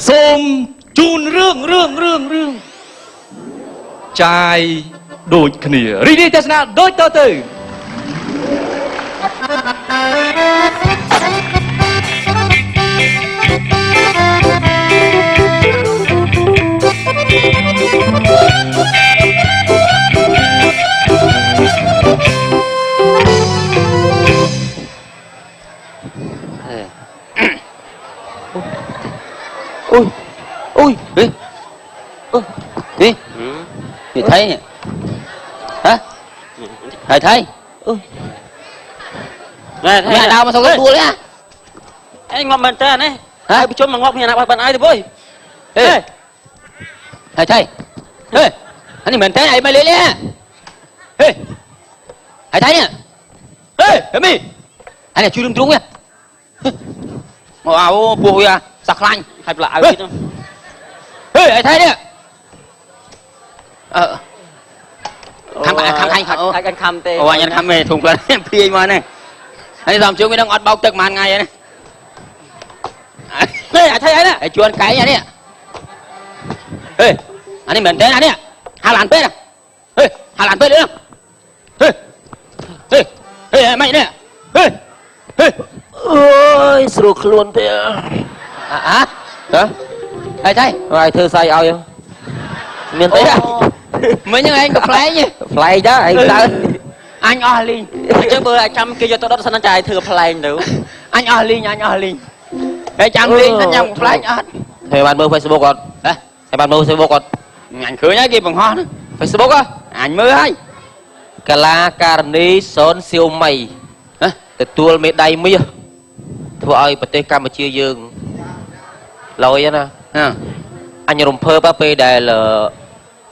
សូមជូនរឿងរឿងរឿងរឿងចាយដូចគ្នារីករាយទស្សនាដូចតទៅ Ui ui ê ê gì thấy nhỉ hả thầy thấy mẹ đau mà sao có đua đấy à anh ngọc mình tên này hả bị chôn mà ngọc nhà nào bạn ai thì vui ê thầy thầy ê anh mình thế này mày lấy nè ê thầy thấy nè ê em đi anh này chui đâm trúng nha mà áo bùi à sặc lạnh hay là ai ê thầy thấy nè khăm khăm khăm anh khăm tê ồ anh khăm về thùng lên phi mà này anh làm chưa mới đang ọt bao tức màn ngày này ê thấy ấy nè chuồn cái nhà đi ê anh ấy mình thế này nè hà lan phết à ê hà lan phết nữa ê ê ê mày nè ê ê ôi sụt luôn thế à hả thầy thầy rồi thư sai ao miền tây à mấy những anh có play nhỉ play chứ anh sao anh o linh chứ bữa lại trăm kia cho tôi đó sao nó chạy thừa play nữa anh o linh anh o linh cái trăm linh anh nhầm play anh thầy bạn mơ Facebook còn hả thầy bạn mơ Facebook còn anh khứa nhá kia bằng hoa đó Facebook á anh mơ hay Kala Karni Son siêu mày hảទទួលមេដៃមាសធ្វើឲ្យប្រទេសកម្ពុជាយើងឡយណាអញរំភើបពេលដែល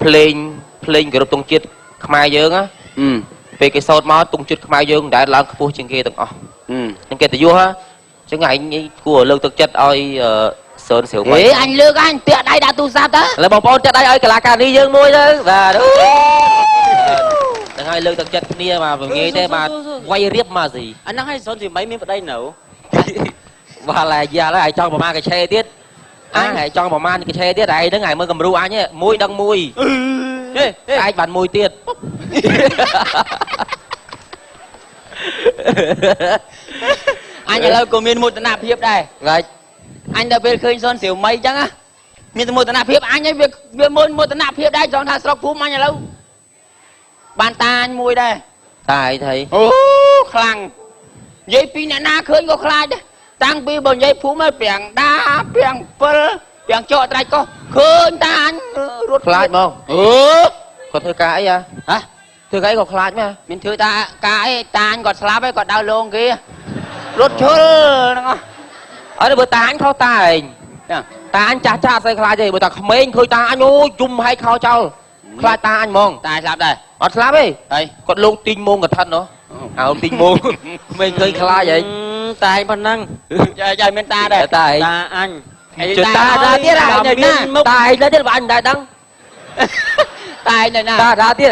ភ្លេងភ្លេងគោរពទង់ជាតិខ្មែរយើងណាពេលគេសោតមកទង់ជាតិខ្មែរយើងដែលឡើងខ្ពស់ជាងគេទាំងអស់នឹងគេទៅយោហ៎ចឹងឯងគួរលើកទឹកចិត្តឲ្យសឿនស្រាវ អេអញលើកអញតាក់ដៃដាក់ទូរស័ព្ទទៅ ឥឡូវបងប្អូនតាក់ដៃឲ្យកលាការនេះយើងមួយទៅបាទហ្នឹងហើយលើកទឹកចិត្តគ្នាបាទងាយទេបាទវាយរៀបមកស៊ី អាហ្នឹងហើយសឿនស្រីមានប្តីនៅ បាទឡាយ៉ាឡើយឯងចង់ប្រមាណកឆេទៀតអញឯងចង់ប្រមាណកឆេទៀតឯងហ្នឹងឯងមើលគំរូអញមួយដឹងមួយឯងបានមួយទៀត អញឥឡូវក៏មានមោទនភាពដែរ បាទ អញដល់ពេលឃើញសុនស្រីមីចឹងណាមានមោទនភាពអញឯងវាមុនមោទនភាពដែរចង់ថាស្រុកភូមិអញឥឡូវបានតាអញមួយដែរ តាអីថៃ អូខ្លាំងនិយាយពីអ្នកណាឃើញក៏ខ្លាចដែរតាំងពីបើនិយាយភូមិឲ្យប្រាំងដាប្រាំងពិលប្រាំងចកត្រាច់កោះឃើញតាអញរត់ ខ្លាចហ្មង អឺ គាត់ធ្វើការអីហ៎ ហ៎ ធ្វើការអីក៏ខ្លាចមែន មានធ្វើតាការអីតាអញគាត់ស្លាប់ហើយគាត់ដើរលងគេរត់ឈុលហ្នឹងអស់ អត់បើតាអញខុសតាឯងតាអញចាស់ចាស់អត់ស្អីខ្លាចទេបើតាក្មេងឃើញតាអញអូយំហែកខោចោលខ្លាចតាអញហ្មង តាស្លាប់ដែរ អត់ស្លាប់ទេ ហើយ គាត់លោកទីងមងកឋិនហ៎អើទីងមងក្មេងឃើញខ្លាចហី តាឯងប៉ុណ្ណឹង ចាមានតាដែរ តាឯង តាអញ តាតាទៀតអញណាតាឯងទៀតបើអញមិនដែរដឹង តាឯងនៅណា តាតាទៀត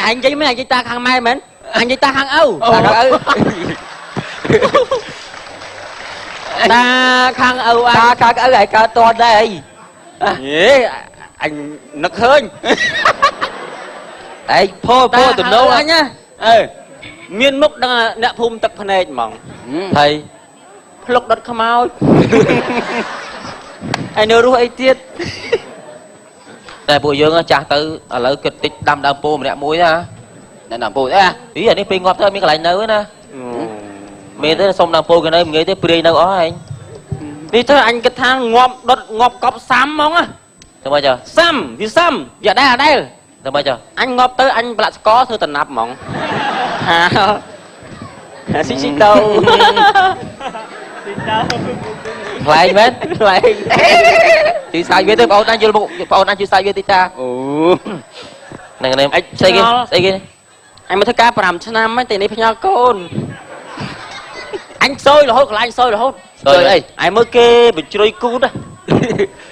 អញនិយាយមែនអញនិយាយតាខាងម៉ែមែនអញនិយាយតាខាងឪ តាខាងឪ តាខាងឪអញ តាខាងឪឯងកើតតដែរអី ហេអញនឹកឃើញ ឯងពោពោទំនោរ អញណា អឺ មានមុខដឹងអ្នកភូមិទឹកភ្នែកហ្មង ថៃ ភ្លុកដុតខ្មោចឯនៅរស់អីទៀត តែពួកយើងចាស់ទៅឥឡូវគិតតិចដាំដើមពោម្នាក់មួយណា ដើមពោអី អីអានេះពេលងាប់ទៅមានកន្លែងនៅណាមានទេសុំដើមពោគេនៅងាយទេព្រាយនៅអស់ឯង នេះទៅអញគិតថាងាប់ដុតងាប់កប់សាំហ្មងណា ទៅមកចុះ សាំវាសាំវាដែរដែរ ទៅមកចុះ អញងាប់ទៅអញប្រឡាក់ស្ករធ្វើតំណាប់ហ្មងហាស៊ីស៊ីទៅស៊ីទៅ ខ្លែងមែន ខ្លែង ជួយសាយវាទៅបងអូនអញយល់មុខបងអូនអញជួយសាយវាតិចតា អូ ហ្នឹងនេះស្អីគេស្អីគេ អញមកធ្វើការ5ឆ្នាំហើយតែនេះផ្ញើកូនអញសយរហូតកន្លែងសយរហូត សយអី អញមើលគេបញ្ជ្រុយគូត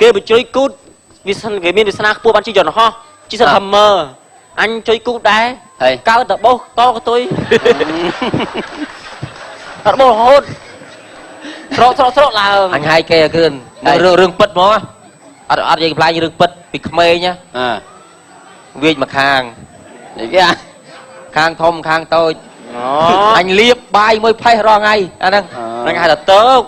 គេបញ្ជ្រុយគូតវាសិនគេមានវាសនាខ្ពស់បានជីយន្តហោះជីសិនហាមើអញជួយគូតដែរកើតតបោសតកតុយតបោសរហូត ស្រកស្រកស្រកឡើង អញហាយគេគ្រឿនរឿងពិតហ្មង អត់អត់និយាយកំ pl ែងរឿងពិតពីក្មេងណា អើ វាចមកខាង នេះគេ ខាងធំខាងតូច អូ អញលៀបបាយមួយផេះរាល់ថ្ងៃអាហ្នឹង ហ្នឹងហៅថាតើក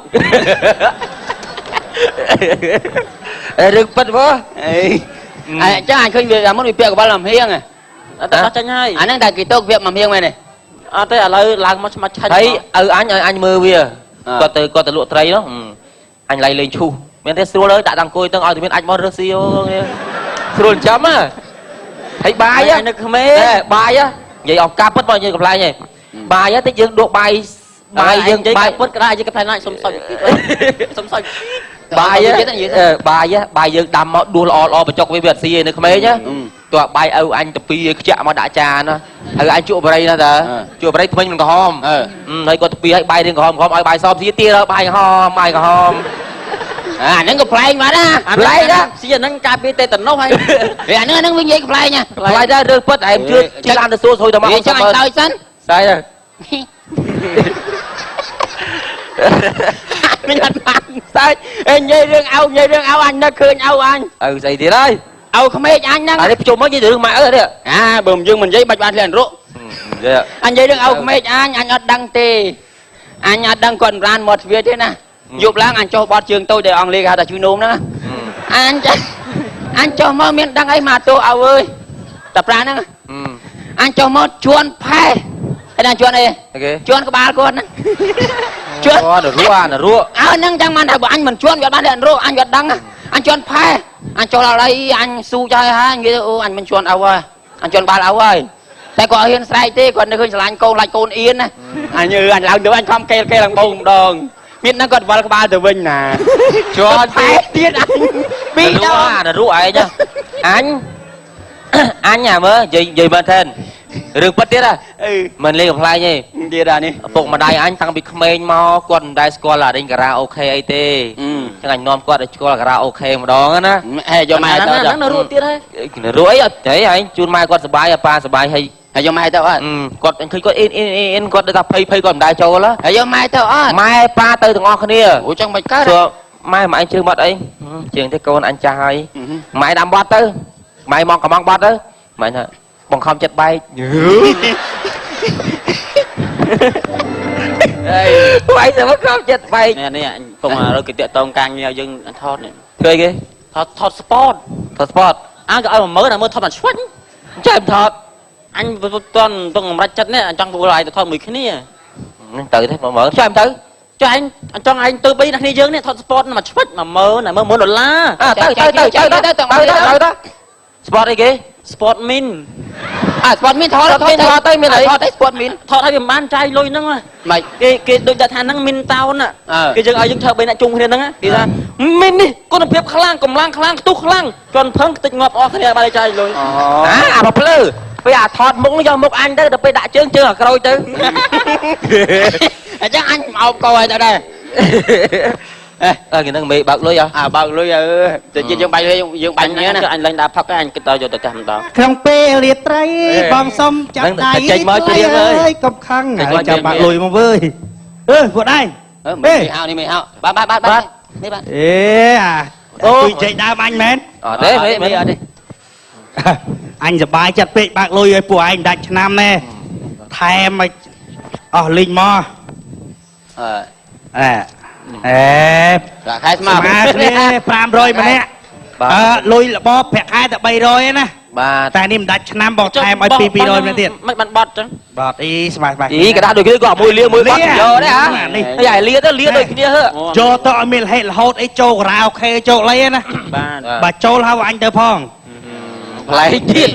អេរឿងពិតវ៉ អីអញ្ចឹងអញឃើញវាមុនវាពាក់កបលមកហៀង អត់តែចេញហើយ អាហ្នឹងតែគេទៅវាមកហៀងមែនទេ អត់ទេឥឡូវឡើងមកឆ្មាច់ឆាច់ ហើយឪអញឲ្យអញមើលវាគាត់ទៅគាត់ទៅលក់ត្រីនោះអញឡៃលេងឈូសមានទេស្រួលហើយដាក់តាអង្គុយទៅឲ្យតែមានអាចមករើសស៊ីអូស្រួលចាំហ៎ហើយបាយ នៅក្មេង បាយនិយាយអស់ការពិតមកនិយាយកំ pl ែងហ៎បាយតិចយើងដួសបាយបាយយើង បាយពុតក្តារយើងកំ pl ែងណាសុំសុចសុំសុច បាយបាយបាយយើងដាំមកដួសល្អល្អបញ្ចុកវាវាអត់ស៊ីឯនៅក្មេងណាទោះបាយឪអញទៅពីខ្ចាក់មកដាក់ចានណាហើយអញជក់បរិយណាតើជក់បរិយថ្មិញមិនក្រហមហើយគាត់ទៅពីឲ្យបាយរៀងក្រហមក្រហមឲ្យបាយសមស៊ីទៀតបាយក្រហមបាយក្រហម អាហ្នឹងក៏ប្លែងបាត់ណា ប្លែងណា ស៊ីអាហ្នឹងការពារទេតនោះហើយ អាហ្នឹងអាហ្នឹងវិញនិយាយប្លែងណា ប្លែងដែររឿងពិតឯងជឿជិះឡានទៅសួរស្រួយទៅមក ចាំអញទៅសិន ស្អីទៅ មិនអត់បានសើចអេនិយាយរឿងឪនិយាយរឿងឪអញនឹកឃើញឪអញ ឪស្អីទៀតហើយ ឪក្មេកអញហ្នឹង អានេះភ្ជុំមកនិយាយរឿងម៉ែឪនេះ អាបើយើងមិននិយាយបាច់បានធ្លាក់នរកអញនិយាយរឿងឪក្មេកអញអញអត់ដឹងទេអញអត់ដឹងគាត់រានមាត់ទ្វារទេណាយប់ឡើងអញចុះបត់ជើងតូចដែលអង់គ្លេសគេហៅថាជួយនោមហ្នឹងអញអញចុះមកមានដឹងអីមកទោឪអើយតែប្រាហ្នឹងអញចុះមកជួនផែហើយដល់ជួនអីជួនក្បាលគាត់ហ្នឹង ជួននរកនរក អើហ្នឹងចាំបានថាបើអញមិនជួនវាបានតែនរកអញវាដឹងអញជួនផែអញចុះដល់អីអញស៊ូចហើយហើយនិយាយអូអញមិនជួនឪហើយអញជួនបាល់ឪហើយតែគាត់ហ៊ានស្រែកទេគាត់នៅឃើញស្រឡាញ់កូនឡាច់កូនអៀនណាអញអញឡើងទៅអញខំកេលកេលឡើងបងម្ដងមានហ្នឹងគាត់វល់ក្បាលទៅវិញណា ជួន ផែទៀតអញពីរដង នរកឯងអញអញអាមើលនិយាយមែនទេរឿងពិតទៀតហ៎មិនលេងកំ pl ែងទេ ទៀតអានេះ ឪពុកម្ដាយអញតាំងពីក្មេងមកគាត់មិនដែលស្គាល់អារិញការ៉ាអូខេអីទេចឹងអញនាំគាត់ឲ្យស្គាល់ការ៉ាអូខេម្ដងណា ហេយកម៉ែទៅ ហ្នឹងនៅរស់ទៀតហើយ រស់អីអត់ទេឯងជូនម៉ែគាត់សប្បាយឲ្យប៉ាសប្បាយហើយ ហើយយកម៉ែទៅអត់ គាត់ឃើញគាត់អ៊ីនអ៊ីនអ៊ីនគាត់ដូចថាភ័យភ័យគាត់មិនដែលចូល ហើយយកម៉ែទៅអត់ ម៉ែប៉ាទៅទាំងអស់គ្នា អូចឹងមិនកើត ម៉ែម៉ែឯងជឿបាត់អីជឿទេកូនអញចាស់ហើយម៉ែដាំបាត់ទៅម៉ែមកកំងបាត់ទៅម៉ែថាបង្ខំចិត្តបែកអីបែកទៅបង្ខំចិត្តបែក នេះអញពងរកគេតាក់តងការងារឲ្យយើងថតនេះ ធ្វើអីគេ ថតស្ពត ថតស្ពត អើគេឲ្យ10000អាមើលថតបានឆ្វាញ់ ចេះថត អញតន់ពងសម្រាប់ចិត្តនេះអញចង់ពលឲ្យទៅថតមួយគ្នា ទៅទេ10000ចេះទៅ ចុះឯងអញចង់ឯងទៅបីអ្នកគ្នាយើងនេះថតស្ពតមកឆ្វាច់10000អាមើល10000ដុល្លារ ទៅទៅទៅទៅទៅទៅទៅស្ពតអីគេ ស្ពតមីន អាស្ពតមីនថតថត ទៅមានអី ថតអីស្ពតមីន ថតឲ្យវាមិនបានចាយលុយហ្នឹង មិន គេដូចថាហ្នឹងមីនតោនគេយើងឲ្យយើងធ្វើបីអ្នកជុំគ្នាហ្នឹងគេថាមីននេះគុណភាពខ្លាំងកម្លាំងខ្លាំងខ្ទុះខ្លាំងជន់ផឹងខ្ទេចងាប់អស់គ្នាបានចាយលុយ អាប្រភ្លឺពេលអាថតមុខយកមុខអញទៅដល់ពេលដាក់ជើងជើងអាក្រូចទៅ អញ្ចឹងអញអោបកោឲ្យទៅដែរ អើគេនឹងមេបើកលុយអ អាបើកលុយអើទៅជាតិយើងបាញ់លុយយើងបាញ់គ្នាណា អញលែងដើរផឹកអញគិតដល់យកទៅផ្ទះម្ដង ក្នុងពេលរាត្រីបងសុំចាប់ដៃកុំខឹងហើយចាំបាក់លុយមកវើយអើពួកឯង មេហៅនេះមេហៅបាទបាទបាទនេះបាទ អេអាជួយចេញដើមអញមែន អត់ទេមេ អត់ទេ អញសប្បាយចិត្តពេកបើកលុយឲ្យពួកឯងដាច់ឆ្នាំណែថែមឲ្យអស់លីងមក អឺ អេអេ ប្រាក់ខែស្មើ គ្នា500ម្នាក់អើលុយរបបប្រាក់ខែតែ300ណា បាទ តែនេះមិនដាច់ឆ្នាំបងថែមឲ្យ200ម្នាក់ទៀត មិនបានបត់ចឹង បត់អីស្មើស្មើ អីកដាដូចគ្នាក៏មួយលាមួយបត់យកដែរហ៎ នេះ ហើយឲ្យលាទៅលាដូចគ្នាហឺ យកទៅឲ្យមានហេតុរហូតអីចូលការ៉ាអូខេចូលអីណា បាទ បើចូលហៅអញទៅផង ប្លែកទៀត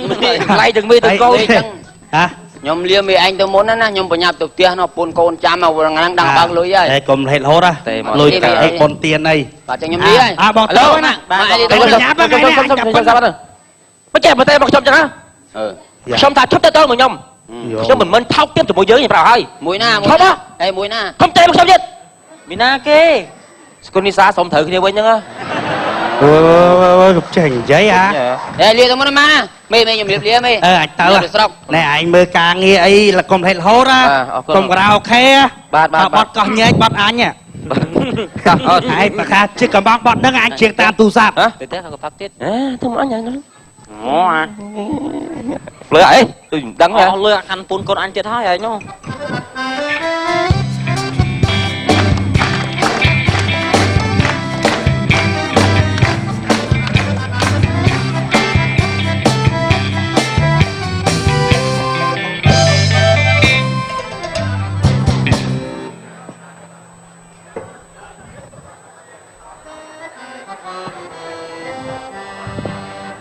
ប្លែកទាំងមេទាំងកូន ចឹង ហ៎ ខ្ញុំលាមេឯងទៅមុនណាខ្ញុំបញ្ញាប់ទៅផ្ទះនោះពូនកូនចាំមកហ្នឹងដឹងបើកលុយហើយ តែកុំហេតុរហូតលុយតែអីប៉ុនទៀនអី បាទចឹងខ្ញុំលាហើយ អាបងទៅណា បាទ បញ្ញាប់ថ្ងៃនេះអញចាប់ប៉ុណ្ណា មិនចេះតែមកខ្ញុំចឹងណា អឺ ខ្ញុំថាឈប់ទៅទៅមកខ្ញុំខ្ញុំមិនមិនថោកទៀតជាមួយយើងខ្ញុំប្រាប់ហើយ មួយណាមួយណាអេមួយណា ខ្ញុំទេមកខ្ញុំទៀត មីណាគេ ស្គុននីសាសុំត្រូវគ្នាវិញហ្នឹង អូយកុំចេះនិយាយអា អេលាទៅមុនណាមេមេខ្ញុំរៀបលាមេ អើអញទៅ ស្រុក ណែឯងមើលការងារអីកុំហេតុរហូតណាកុំការ៉ាអូខេ បាទបាទ បត់កោះញែកបត់អញ តោះ ឯងប្រកាសជិះកំងបត់ហ្នឹងអញជៀងតាមទូរស័ព្ទ ទៅទេក៏ផឹកទៀត អើធ្វើមកអញហ្នឹង អូអា ភ្លើអីដូចមិនដឹង អស់លុយអាខាន់ពូនកូនអញទៀតហើយឯងនោះ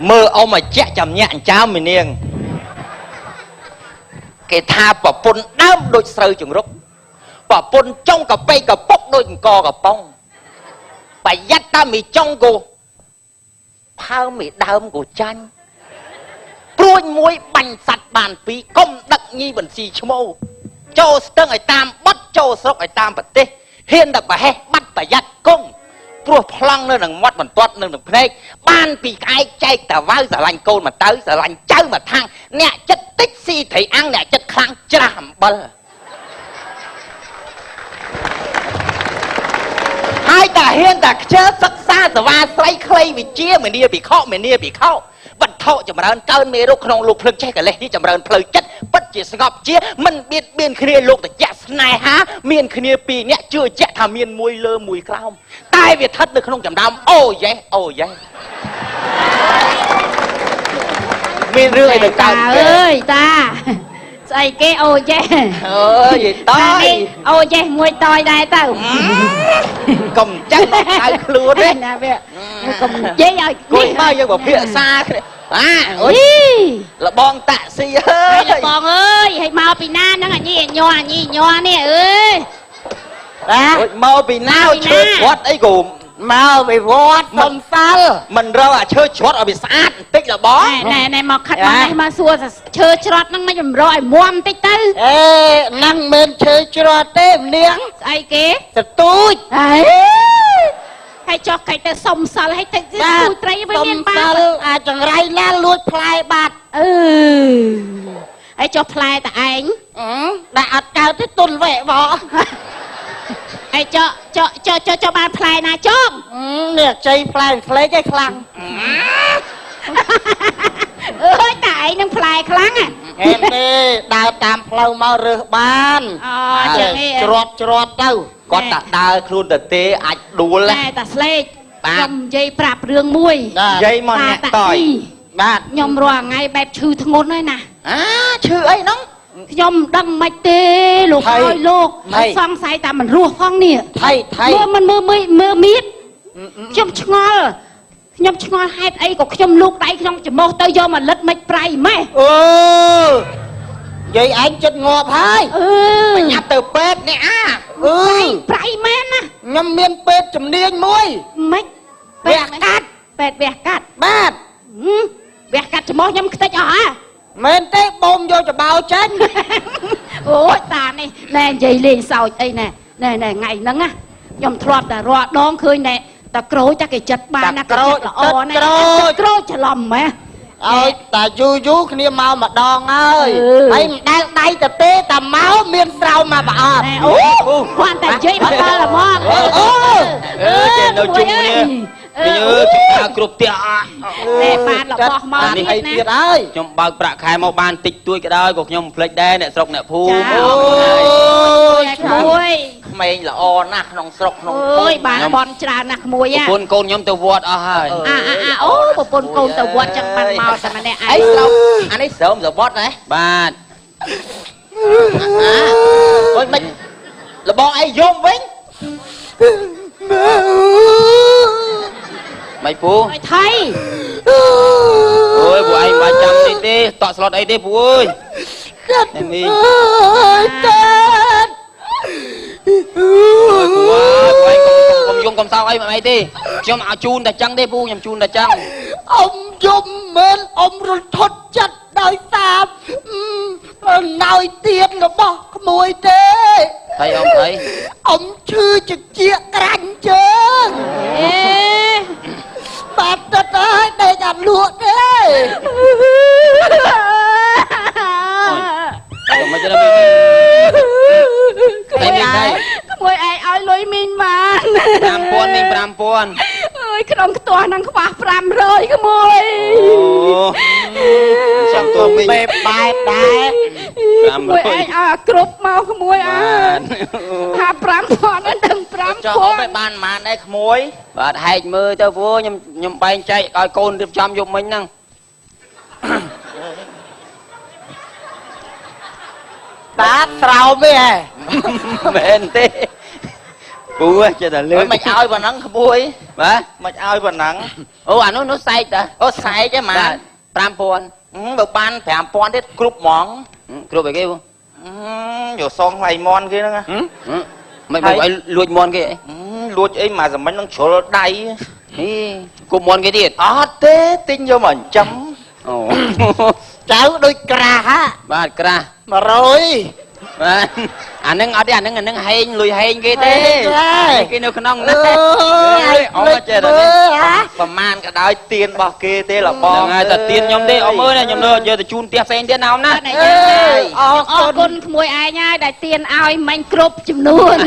មើលអ៊ំឲ្យជាក់ចំញាក់អញ្ចើមមីនាងគេថាប្រពន្ធដើមដូចស្រូវជង្រុកប្រពន្ធចុងកាប៉េកពុកដូចអង្គកំប៉ុងប្រយ័ត្នតាមីចុងគោផើមីដើមគោចាញ់ព្រួញមួយបាញ់សัตว์បានពីរកុំដឹកញីបញ្ជីឈ្មោះចូលស្ទឹងឲ្យតាមបត់ចូលស្រុកឲ្យតាមប្រទេសហ៊ានតែប្រហែសបាត់ប្រយ័ត្នគង់ព្រោះប្លង់នៅនឹងមាត់បន្ទាត់នៅនឹងភ្នែកបានពីក្អែកចែកតាវៅស្រឡាញ់កូនមកទៅស្រឡាញ់ចៅមកថាំងអ្នកចិត្តតិចស៊ីត្រីអាំងអ្នកចិត្តខ្លាំងច្រាស់អំបិលហើយតាហ៊ានតាខ្ជិលសិក្សាសវ៉ាស្រីខ្លីវិជាមនាភិក្ខុមនាភិក្ខុវត្ថុចម្រើនកើនមេរោគក្នុងលោកភ្លើងចេះកលេសនេះចម្រើនផ្លូវចិត្តពិតជាស្ងប់ជាមិនបៀតបៀនគ្នាលោកតិចស្នេហាមានគ្នាពីរអ្នកជឿជាក់ថាមានមួយលើមួយក្រោមតែវាស្ថិតនៅក្នុងចំណោមអូយ៉េសអូយ៉េសមានរឿងអីទៅកើត អើយតាស្អីគេអូយ៉េស អើយតយ អូយ៉េសមួយតយដែរទៅកុំចឹងមកហៅខ្លួនទេ ណាវាកុំនិយាយឲ្យ គួយមកយើងពិភាក្សាគ្នាអាអូយលបងតាក់ស៊ីអើយលបងអើយឲ្យមកពីណាហ្នឹងអាញីញ័រអាញីញ័រនេះអើយបាទអូយមកពីណាឈើច្រត់អីក៏ មកពីវត្តសុំសិល មិនរកអាឈើច្រត់ឲ្យវាស្អាតបន្តិចលបង ណែណែមកខិតមកនេះមកសួរឈើច្រត់ហ្នឹងមិនចម្រកឲ្យមាំបន្តិចទៅ អេហ្នឹងមិនឈើច្រត់ទេនាង ស្អីគេ សទូច អេហើយចុះកិច្ចទៅសុំសិលហើយទៅទូត្រីវិញមានបា សិលអាចចង្រៃណាលួចផ្លែបាត់ អឺហើយចុះផ្លែតឯង ដាក់អត់កើតទេទុនវែប ហើយចុះចុះចុះចុះបានផ្លែណាចុង នេះជ័យផ្លែផ្លេកឯងខ្លាំង អើយតែឯងនឹងផ្លែខ្លាំង ហេទេដើរតាមផ្លូវមករើសបាន អូចឹងឯង ច្រត់ច្រត់ទៅ គាត់តាដើរខ្លួនទៅទេអាចដួល តែតាស្លេកខ្ញុំនិយាយប្រាប់រឿងមួយ និយាយមកអ្នកតយ បាទខ្ញុំរាល់ថ្ងៃបែបឈឺធ្ងន់ហើយណា អាឈឺអីហ្នឹង ខ្ញុំមិនដឹងមិនទេលោកអើយលោកសង្ស័យតែមិនរស់ផងនេះ ថៃថៃ មើលមិនមើលមើលមៀតខ្ញុំឆ្ងល់ខ្ញុំឆ្ងល់ហេតុអីក៏ខ្ញុំលូកដៃក្នុងច្រមុះទៅយកមកលិតមិនប្រៃម៉េះ អូយាយឯងចិត្តងាប់ហើយ អឺ ញ៉ាប់ទៅពេទ្យនេះអា អឺ ប្រៃមែនណា ខ្ញុំមានពេទ្យជំនាញមួយ ម៉េច វះកាត់ ពេទ្យវះកាត់ បាទ វះកាត់ច្រមុះខ្ញុំខ្ទេចអស់ហ่า មែនទេបូមយកច្បោចេញ អូយតានេះណែនិយាយលេងសើចអីណែណែណែថ្ងៃហ្នឹងណាខ្ញុំធ្លាប់តែរាល់ដងឃើញណែតែក្រូចតែគេចិត្តបានណា ក្រូច ល្អណាស់ក្រូចច្រឡំម៉េះ ឲ្យតែយូរយូរគ្នាមកម្ដងហើយហើយមិនដែលដៃទៅទេតែមកមានស្រោមមកប្រអប់ អូគាត់តែនិយាយមកដល់ហ្មង អូ អឺចេះនៅជុំគ្នានេះអើយដើរគ្រប់ផ្ទះ តែបានរបស់មក នេះ ទៀតណា ទៀតហើយ ខ្ញុំបើកប្រាក់ខែមកបានតិចតួចក៏ដោយក៏ខ្ញុំមិនភ្លេចដែរអ្នកស្រុកអ្នកភូមិ អូយ ក្មួយ ក្មេងល្អណាស់ក្នុងស្រុកក្នុង អើយបានបនច្រើនណាស់ក្មួយ ប្រពន្ធកូនខ្ញុំទៅវត្តអស់ហើយ អាអាអាអូប្រពន្ធកូនទៅវត្តចឹងបានមកតែម្នាក់ឯង អីស្រុកអានេះស្រោមសវត្តណា បាទ អូយមិនលបងអីយំវិញ មិនពូ អើយថៃ អូយពួកឯងមិនចាំនេះទេតក់ស្លុតអីទេពូអើយ កាត់ នេះមី អើយកាត់ អូយពូអើយពួកឯងកុំយំកុំសោកអីមិនអីទេខ្ញុំឲ្យជូនតែចឹងទេពូខ្ញុំជូនតែចឹង អ៊ំយំមែនអ៊ំរន្ធត់ចិត្តដោយសារណោយទៀតរបស់ក្មួយទេ ថៃអ៊ំថៃ អ៊ំឈឺជាជាក្រាញ់ជើង អេ បាទទឹកហើយដេកអត់លក់ទេ អូយមិនចឹងមី ក្មួយឯងក្មួយឯងឲ្យលុយមីងបាន 5000មីង5000 អើយក្នុងខ្ទាស់ហ្នឹងខ្វះ500ក្មួយ អូ ចាំទោះមីង បែបបែបដែរ មួយឯងឲ្យគ្រប់មកក្មួយអើថា5000ហ្នឹងទាំង ចង់អត់ 5000 បានប៉ុន្មានដែរក្មួយ បាទហែកមើលទៅព្រោះខ្ញុំបែងចែកឲ្យកូនរៀបចំយកមិញហ្នឹង តាស្រោមទេហ៎ មែនទេពូចេះតែលើក មិនឲ្យប៉ុណ្ណឹងក្មួយ បាទ មិនឲ្យប៉ុណ្ណឹង អូអានោះនោះសែកតា អូសែកឯងម៉ា បាទ5000 បើបាន5000ទៀតគ្រប់ហ្មង គ្រប់អីគេពូ យកសងថ្លៃមន់គេហ្នឹង មិនឲ្យលួចមន់គេអី លួចអីមកសម្មិញនឹងជ្រុលដៃ ហីគប់មន់គេទៀត អត់ទេទិញយកមកចិញ្ចឹម អូ ចៅដូចក្រាស់ហ่ะ បាទក្រាស់ 100 បាទអាហ្នឹងអត់ទេអាហ្នឹងហែងលុយហែងគេទេគេនៅក្នុងណា អត់ចេះតែប្រមាណក៏ដោយទៀនរបស់គេទេលបង ហ្នឹងហើយតែទៀនខ្ញុំទេអមអើយខ្ញុំនៅយកទៅជូនផ្ទះផ្សេងទៀតណាអមណា អរ អរគុណក្មួយឯងហើយដែលទៀនឲ្យមិញគ្រប់ចំនួន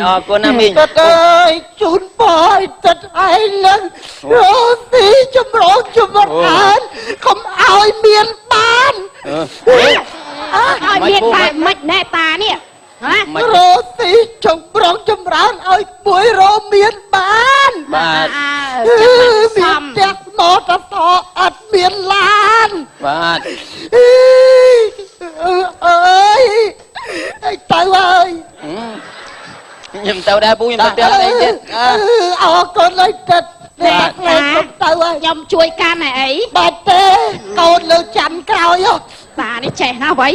អរគុណណាមីង ទឹកអើយជូនពរឲ្យទឹកឯងនឹងរស់ស៊ីចម្រងចម្រើនកុំឲ្យមានបាន ឲ្យមានបែបមិនណែតានេះហ៎ រស់ស៊ីចម្រងចម្រើនឲ្យមួយរមានបាន បាទ មានផ្ទះមកតសអត់មានឡាន បាទ អើយទៅហើយ ខ្ញុំទៅដែរពូខ្ញុំទៅផ្ទះផ្សេងទៀត អរគុណឲ្យទឹកតែទៅហើយ ខ្ញុំជួយកាន់អី បាទទេកូនលើចាំក្រោយ តានេះចេះណាស់វ៉ៃ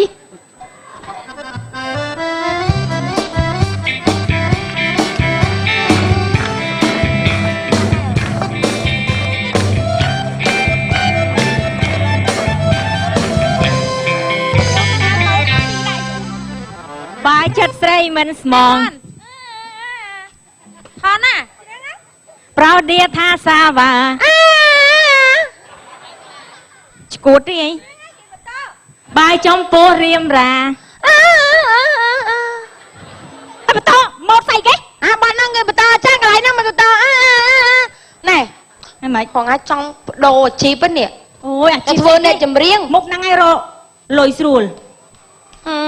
បាយចិត្តស្រីមិនស្មង ថនណា ប្រោឌាថាសាវ៉ាឈួតទេអីបាយចំពោះរៀមរាអបន្តមកស្អីគេ អាបាត់ហ្នឹងគេបន្តចាកន្លែងហ្នឹងមិនបន្តណែ ហ្នឹងមិន ខងអាចចង់បដូរអាជីពនេះ អូយអាជីព ធ្វើអ្នកចម្រៀង មុខហ្នឹងឯងរកលុយស្រួល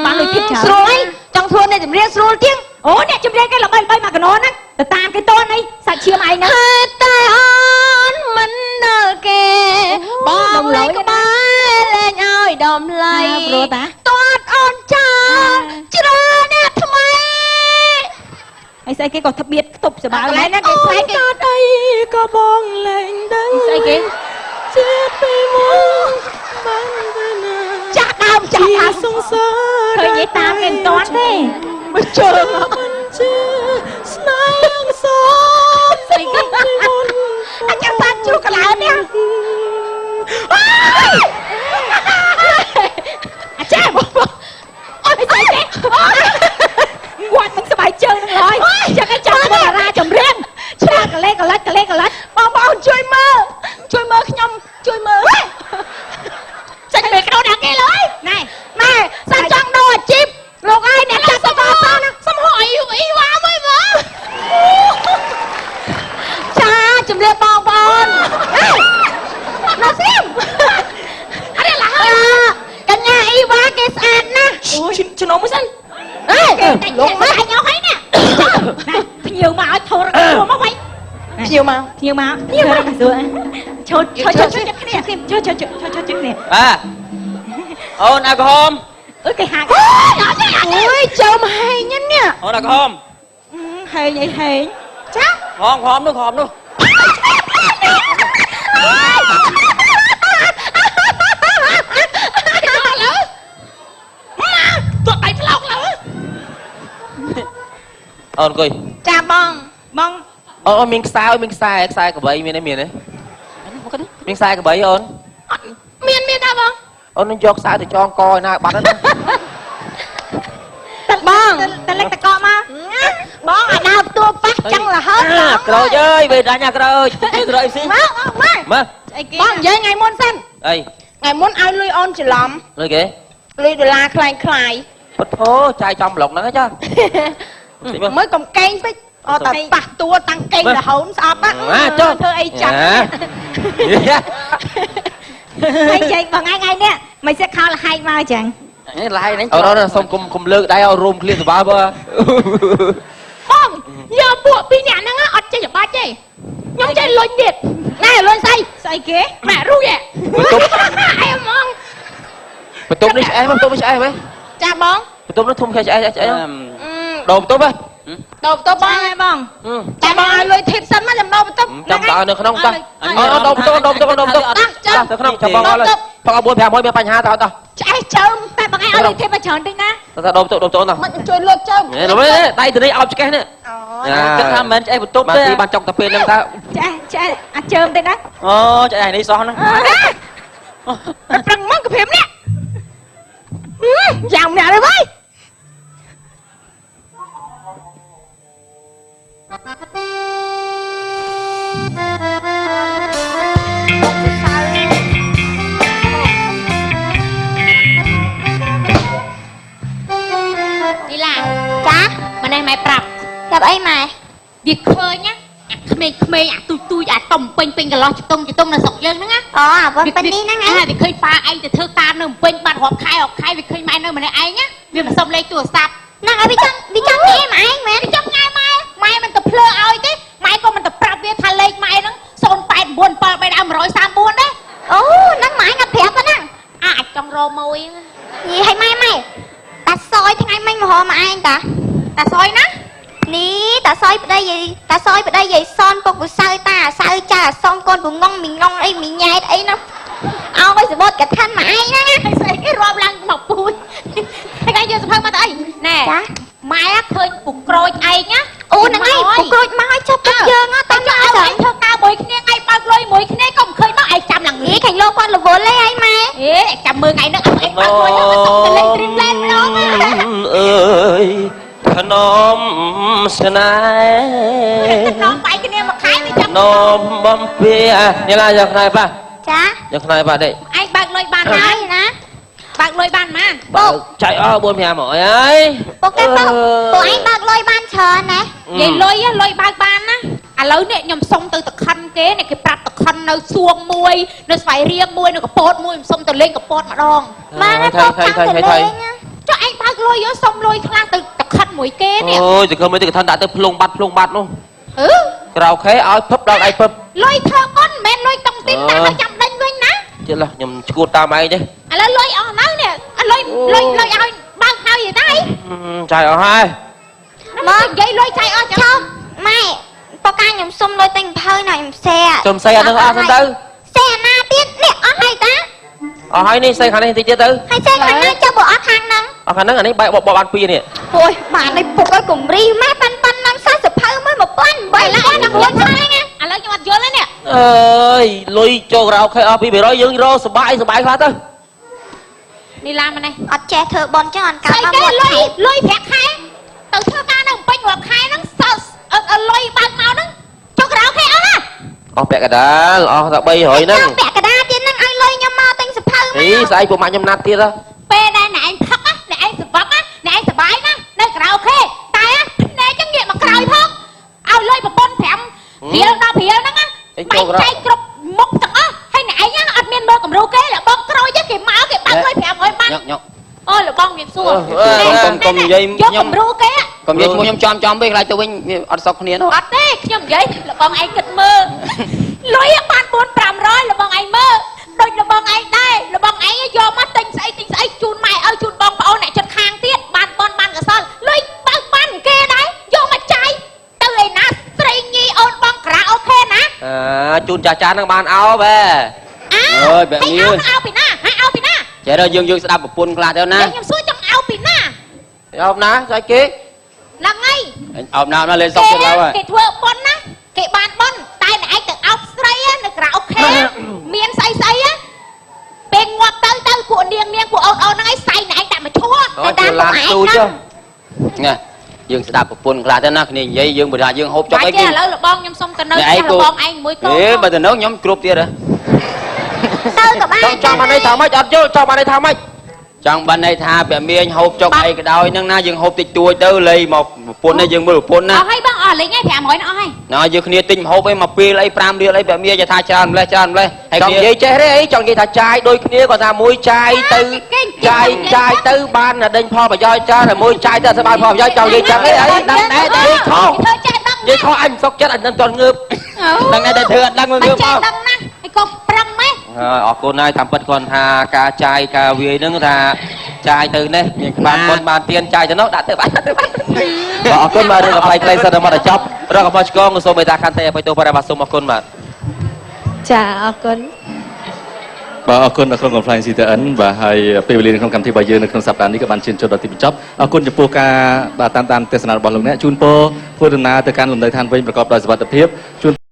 បានលុយទៀតច្រើន ស្រួលអីចង់ធ្វើអ្នកចម្រៀងស្រួលជាង អូអ្នកចម្រៀងគេល្បីល្បីមកកណោហ្នឹងទៅតាមគេតនអីសាច់ឈាមឯងហ្នឹង តែអូនមិនដល់គេបងលេងក្បែរលេងឲ្យតម្លៃ ព្រោះតា ទាត់អូនចោលច្រើនអ្នកថ្មី ហើយស្អីគេក៏ត្បៀតខ្ទប់សបើ កន្លែងហ្នឹងគេស្អីគេ អត់អីក៏បងលែងដឹង ស្អីគេ ជាតិពីមុនបានទៅណា ចាស់ដើមចាស់ដើម សង្សារឃើញគេតាមគេមិនតាន់ទេ មិនជឿ មិនជឿស្នេហ៍សង ស្អីគេអញ្ចឹងបានជ្រុះកន្លែងនេះ អាចារ្យអូយស្អីគេគាត់មិនសប្បាយជើងនឹងហើយចឹងឯងចាំធ្វើតារាចម្រៀងឆ្លាកលេកលិចកលេកលិច បងប្អូនជួយមើលជួយមើលខ្ញុំជួយមើលចេញមេក្រូដាក់គេលើ ណែ ណែសាចង់ដូរអាជីពលោកឯងអ្នកចាស់សបអតណាសំហអីអីវ៉ាមួយមើលចាជំរាបបងប្អូនណាសៀមអរឡាកញ្ញាអ៊ីវ៉ាគេស្អាតណាស់ ជំនុំមួយសិន អេ លោកមកអញអស់ហើយណាភ្ញៀវមកឲ្យថតមកវិញ ភ្ញៀវមក ភ្ញៀវមកភ្ញៀវមកសួរឈុតឈុតឈុតគ្នាឈុតឈុតឈុតឈុតគ្នា បាទអូនអាក្រហម អើគេហាក់ អូយចូលមកហែងនេះ អូនអាក្រហម ហែងអីហែង ចា ហមហមនោះហមនោះ ទោះដៃផ្លោកលើ អូនអង្គុយ ចាបង បង អូនមានខ្សែមានខ្សែខ្សែកបីមានទេមានទេមានខ្សែកបីអូន អត់មានមានដែរបង អូននឹងយកខ្សែទៅចងកឯណាបាត់ហ្នឹង បង តលិចតកមក បងអាដើមទួប៉ះចឹងរហូត ក្រូចអើយពេលដាច់ណាក្រូចក្រូចស៊ី មកមក មក អីគេ បងនិយាយថ្ងៃមុនសិន អី ថ្ងៃមុនឲ្យលុយអូនច្រឡំ លុយគេ លុយដុល្លារខ្លែងខ្លាយ ពុទ្ធោចាយចំប្លុកហ្នឹងចា មើលកំកែងពេក អូតែប៉ះតួតាំងកេងរហូតស្អប់ធ្វើអីចាំ ហើយចែកបងថ្ងៃនេះមិនសិខោលហែកមកចឹង លហែកហ្នឹង អរសូមកុំលើកដៃឲ្យរួមគ្នាសប្បាយបើ បងយកពួកពីរអ្នកហ្នឹងអត់ចេះច្បាច់ទេខ្ញុំចេះលុញទៀតណែលុញស្អីស្អីគេម៉ាក់រួច បន្ទប់ អីហ្មង បន្ទប់នេះឆ្អែតបន្ទប់នេះឆ្អែតហ៎ ចាបងបន្ទប់នេះធំខែឆ្អែតឆ្អែតដូរបន្ទប់ហ៎ ដូរបន្ទប់បងហើយបងចាំបងឲ្យលុយធីបសិនមកចាំដូរបន្ទប់ ចាំដើរនៅក្នុងតោះអូដូរបន្ទប់ដូរបន្ទប់ដូរបន្ទប់ទៅក្នុងចាំបងឲ្យផង4 500មានបញ្ហាតើតោះ ឆ្អេះជើមតែបងឯងឲ្យលុយធីបមកច្រើនតិចណា តើដូរបន្ទប់ដូរបន្ទប់តោះ មិនជួយលើកជើម ដៃទៅនេះអោបឆ្កេះនេះ គិតថាមិនមែនឆ្អេះបន្ទប់ទេ បានចុកតែពេលហ្នឹងតើ ឆ្អេះឆ្អេះអាជើមតិចណា អូឆ្អេះនេះសោះហ្នឹង ប្រឹងមកកាព្រាមនេះយ៉ាងម្នាក់ទេវើយ នេះឡា ចា ម្នេះម៉ែប្រាប់ ប្រាប់អីម៉ែ វាឃើញណាអាក្មេងៗអាទូចៗអាតុំពេញពេញកន្លោះចតុងចតុងនៅស្រុកយើងហ្នឹងណា អូអាវពេញនេះហ្នឹងឯង វាឃើញប៉ាឯងទៅធ្វើការនៅពេញបាត់រាប់ខែរាប់ខែវាឃើញម៉ែនៅម្នាក់ឯងណាវាមិនសុំលេខទូរស័ព្ទ ហ្នឹងឲ្យវាចង់ញ៉ែម៉ែឯងមែន វាចង់ញ៉ែម៉ែម៉ែមិនទៅភ្លើឲ្យទេម៉ែក៏មិនទៅប្រាប់វាថាលេខម៉ែហ្នឹង089 7 3 134ដែរ អូហ្នឹងម៉ែអត់ប្រាប់ហ្នឹង អាចចង់រមួយ យីឲ្យម៉ែម៉ែតាសយថ្ងៃមិញមករមកឯងតា តាសយណា នេះតាសយប្តីយាយតាសយប្តីយាយសនពុកពូសៅតាសៅចាសុំកូនពងងមីងងអីមីញ៉ែតអីនោះឲ្យសបុតកឋិនមកឯងហ្នឹង ហើយស្អីគេរាប់ឡើងមកពូជហើយគេយកសភៅមកទៅអីណែម៉ែឃើញពុកក្រូចឯងណា អូហ្នឹងឯងពុកក្រូចមកឲ្យចាប់ទឹកយើងតាម ចុះឲ្យឯងធ្វើការមួយគ្នាថ្ងៃបើកលុយមួយគ្នាក៏មិនឃើញមកឯងចាំឡើង នេះខាញ់លោកគាត់រវល់ឯងម៉ែ អេចាំមើលថ្ងៃហ្នឹងឲ្យឯងបើកលុយហ្នឹងសុំទៅលេង Dreamland ម្ដង អើយខ្នំស្នេហ៍ ខ្នំបាយគ្នាមួយខែវាចាំ នំបំពេនេះឡាយកខ្នើប៉ះ ចា យកខ្នើប៉ះនេះ ឯងបើកលុយបានហើយ ណា បើកលុយបានម៉ាន បើកចៃអស់4 500ហើយ ពួកគេបើពួកឯងបើកលុយបានច្រើនណា និយាយលុយលុយបើកបានណាឥឡូវនេះខ្ញុំសុំទៅតខិនគេនេះគេប្រាប់តខិននៅសួងមួយនៅស្វាយរៀងមួយនៅកពតមួយខ្ញុំសុំទៅលេងកពតម្ដង បានហើយថៃថៃថៃថៃ ចុះឯងបើកលុយសុំលុយខ្លះទៅតខិនមួយគេនេះ អូយទៅខិនមួយទៅតខិនដាក់ទៅភ្លុងបាត់ភ្លុងបាត់នោះ អឺ ក្រៅខេឲ្យភឹបដល់ឯងភឹប លុយធ្វើបុណ្យមិនមែនលុយតុងទីនដាក់ឲ្យចាំដេញវិញណា ជិះឡាខ្ញុំឈួតតាមឯងទេ ឥឡូវលុយអស់នៅនេះលុយលុយលុយឲ្យបើកហើយទេ ចាយអស់ហើយ មកនិយាយលុយចាយអស់ចឹង ម៉ែប៉កាខ្ញុំសុំលុយទិញភៅណ៎ខ្ញុំសែ សុំសែអានឹងអស់សិនទៅ សែអាណាទៀតនេះអស់ហើយតា អស់ហើយនេះសែខាងនេះតិចទៀតទៅ ហើយសែខាងណាចុះបើអស់ខាងហ្នឹង អស់ខាងហ្នឹងអានេះបែកបបបានពីរនេះ អូយបាននេះពុកឲ្យគម្រីម៉ែប៉ាន់ប៉ាន់ហ្នឹងសភៅមួយ1000 8ឡាន9ឆ្នាំហ្នឹង ឥឡូវខ្ញុំអត់យល់ទេនេះ អើយលុយចូលក្រៅខេអស់200យើងរកសបាយសបាយខ្លះទៅ នេះឡានមកនេះ អត់ចេះធ្វើបន់ចឹងអត់កើត មកលុយលុយប្រាក់ខែទៅធ្វើការនៅពេញរាប់ខែហ្នឹងសើលុយបើកមកហ្នឹងចូលក្រៅខេអស់ណា អស់ពាក់កដាលអស់តែ300ហ្នឹង ពាក់កដាលទៀតហ្នឹងឲ្យលុយខ្ញុំមកទិញសភៅមក អីស្អែកពួកម៉ាក់ខ្ញុំណាត់ទៀតហ៎ ពេលដែលអ្នកឯងផឹកណាអ្នកឯងសវឹកណាអ្នកឯងសបាយណានៅក្រៅខេតែភ្នែកចឹងងាកមកក្រោយផងឲ្យលុយប្រពន្ធ5រៀល10រៀលហ្នឹងណាបែងចែកគ្រប់មុខទាំងអស់ហើយអ្នកឯងអត់មានមើលគំរូគេលបងក្រោយគេមកគេបើកលុយ500បាន ញ៉ុក អូលបងមានសួរ កុំនិយាយ យកគំរូគេ កុំនិយាយឈ្មោះខ្ញុំចំចំពេកខ្លាចទៅវិញវាអត់សុខគ្នានោះ អត់ទេខ្ញុំនិយាយលបងឯងគិតមើលលុយបាន4 500លបងឯងមើលដូចលបងឯងដែរលបងឯងយកមកទិញស្អីទិញស្អីជូនម៉ែឲ្យជូនបងប្អូនអ្នកចិត្តខាងទៀតបានបនបានកសលលុយបើកបានគេដែរយកមកចាយទៅឯណាស្រីញីអូនបងក្រាអូខេណា អើជូនចាស់ចាស់នឹងបានអោបែ អើយបែបនេះអោពីណាហ่าអោពីណា ចេះដល់យើងស្ដាប់ប្រពន្ធខ្លះទៅណាខ្ញុំសួរចង់អោពីណា អោបណាស្អីគេ ហ្នឹងហើយ អោបណាណាលេងសុកទៀតឡើយ គេធ្វើប៉ុនណាគេបានប៉ុនតែអ្នកឯងទៅអោបស្រីនៅក្រៅអូខេមានស្អីស្អីពេលងាប់ទៅទៅពួកនាងនាងពួកអូនអូនហ្នឹងឯងសៃអ្នកឯងដាក់មកឈួរ ទៅតាមពួកឯងហ្នឹង ណាយើងស្ដាប់ប្រពន្ធខ្លះទៅណាគ្នានិយាយយើងបើថាយើងហូបចុកអីគេ ឥឡូវលបងខ្ញុំសុំទៅនៅលបងឯងមួយកូន អេបើទៅនៅខ្ញុំគ្រប់ទៀតហ៎ ទៅក៏បាន ចង់បានន័យថាម៉េចអត់យល់ចង់បានន័យថាម៉េច ចង់បានន័យថាពាក់មៀងហូបចុកអីក៏ដោយហ្នឹងណាយើងហូបតិចតួចទៅលៃមកប្រពន្ធនេះយើងមើលប្រពន្ធណា អស់ហើយបងអស់លេងហើយ500អស់ហើយ ណាយើងគ្នាទិញម្ហូបអីមកពេលអី5រៀលអីពាក់មៀងថាច្រើនម្លេះច្រើនម្លេះហើយ ចង់និយាយចេះទេអីចង់និយាយថាចាយដូចគ្នាគាត់ថាមួយចាយទៅចាយចាយទៅបានដេញផលប្រយោជន៍ច្រើនតែមួយចាយទៅអត់បានផលប្រយោជន៍ចង់និយាយចឹងទេអីដឹងដែរនិយាយខុស ធ្វើចេះដឹង និយាយខុសអញមិនសុខចិត្តអញមិនទាន់ងើប ដឹងដែរតែធ្វើអត់ដឹង បើ ងើប ចេះ មក ដឹងណាស់ហើយកុំប្រឹងម៉េះ ហើយអរគុណហើយតាមពិតគាត់ថាការចាយការវាយហ្នឹងថាចាយទៅនេះបានបុណ្យបានទានចាយទៅនោះដាក់ទៅបានទៅបានបាទអរគុណបាទរឿងកំប្លែងខ្លីសិនតែមកដល់ចប់រកកំហុសឆ្គងសូមមេត្តាខន្តីអភ័យទោសបាទបាទសូមអរគុណបាទ ចាអរគុណ បាទអរគុណដល់ក្រុមកំ pl ែង CTN បាទហើយពេលវេលានៅក្នុងកម្មវិធីរបស់យើងនៅក្នុងសប្តាហ៍នេះក៏បានឈានចូលដល់ទីបញ្ចប់អរគុណចំពោះការបាទតាមដានទស្សនារបស់លោកអ្នកជូនពរធ្វើដំណើរទៅកាន់លំនៅឋានវិញប្រកបដោយសុវត្ថិភាពជូន